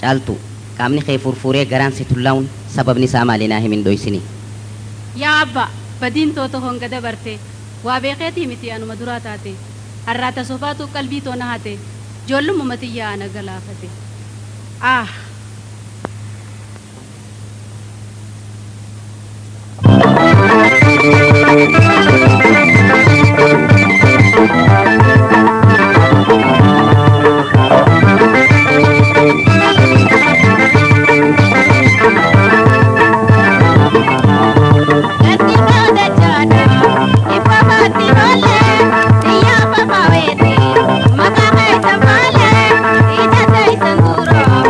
Caaltu, qaamni kee furfuuree garaan si tullaa'uun sababni isaa maali naa himin dhoysini. Yaa abba, badiin too ta honga dabarte, waa beekheetii miti anuma duraa taate. Arraata sobaatu qalbii too na hate, joollumuma tiyya ana galaafate. Aah! Gatti booda jaadha, ifa baatti oolee, xiyyaa fafaweeti, maqaa keessa maalee, ija teessan suuroo,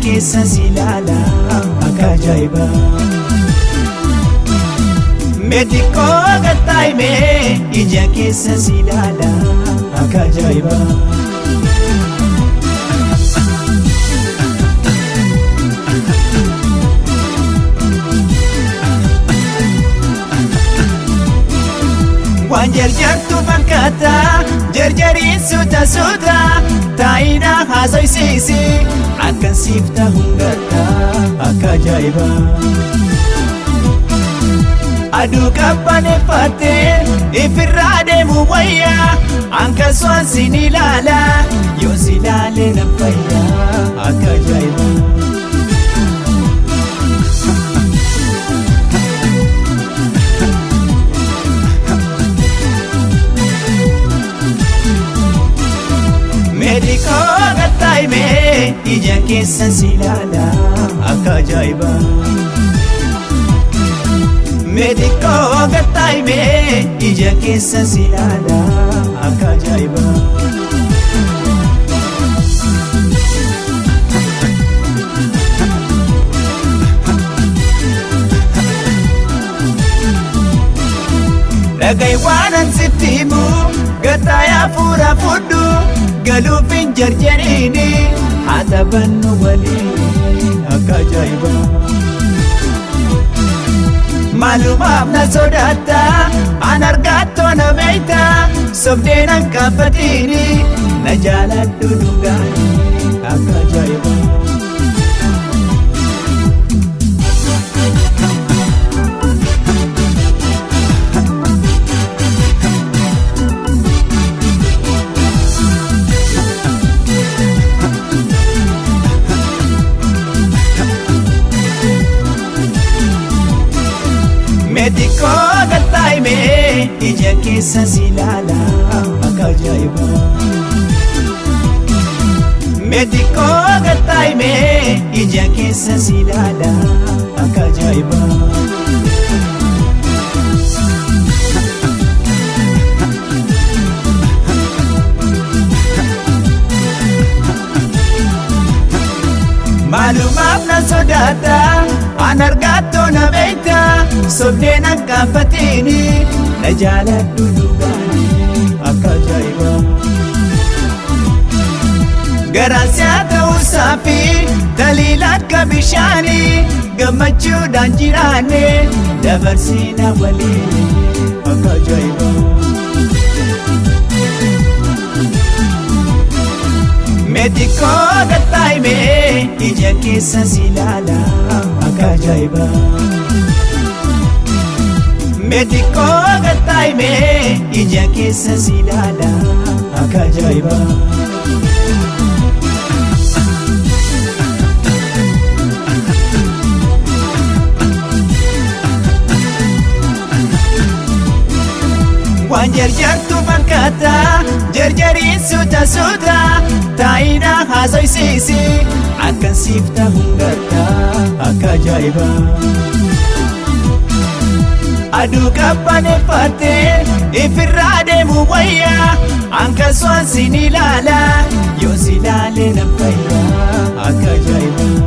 keessa si ilaala akka ajaa'ibaa. Meetikoo gattaa'imee ija keessa si ilaala akka ajaa'ibaa. Waan jarjartu fakkaata jarjariin suuta suuta taa'ina haasoysiisi akkan siif ta'uun garta akka ajaa'ibaa. Aduu qabbaneeffattee ifirraa deemu wayyaa akkasumas sin ilaala yoo si ilaale na fayyaa akka ajaa'ibaa. Meetikoo gattaa'imee ija keessa si ilaala akka ajaa'ibaa. Meetikoo gattaa'imee ija keessa si ilaala akka ajaa'ibaa. Dhaga'i waan an sitti himu gattaayaa fuula fudhu galuuf hin jarjariini haa taphannu waliin akka ajaa'ibaa. Maalumaaf na sodaatta an argattoo na beekta sobdee nan kaafatiini na jaaladhu dhugaani akka ajaa'ibaa. Meetikoo gattaa'imee ija keessa si ilaala akka ajaa'ibaa. Meetikoo gattaa'imee ija keessa si ilaala akka ajaa'ibaa. Maalumaaf na sodaata an argattoo na beekta sobdee nan kaafatiini na jaaladhu dhugaani akka ajaa'ibaa. Garaan si'a ta'uusaa fi taliila akka bishaanii gammachuudhaan jiraanne dabarsiina waliin akka ajaa'ibaa. Meetikoo gattaa'imee ija keessa si ilaala akka ajaa'ibaa. Meetikoo gattaa'imee ija keessa si ilaala akka ajaa'ibaa. Waan jarjartu fakkaata jarjariin suuta suuta taa'ina haasoysiisi akkan siif ta'uun garta akka ajaa'ibaa. Aduu qabbaneeffattee ifirraa deemu wayyaa akkasumas sin ilaala yoo si ilaale na fayyaa akka ajaa'ibaa.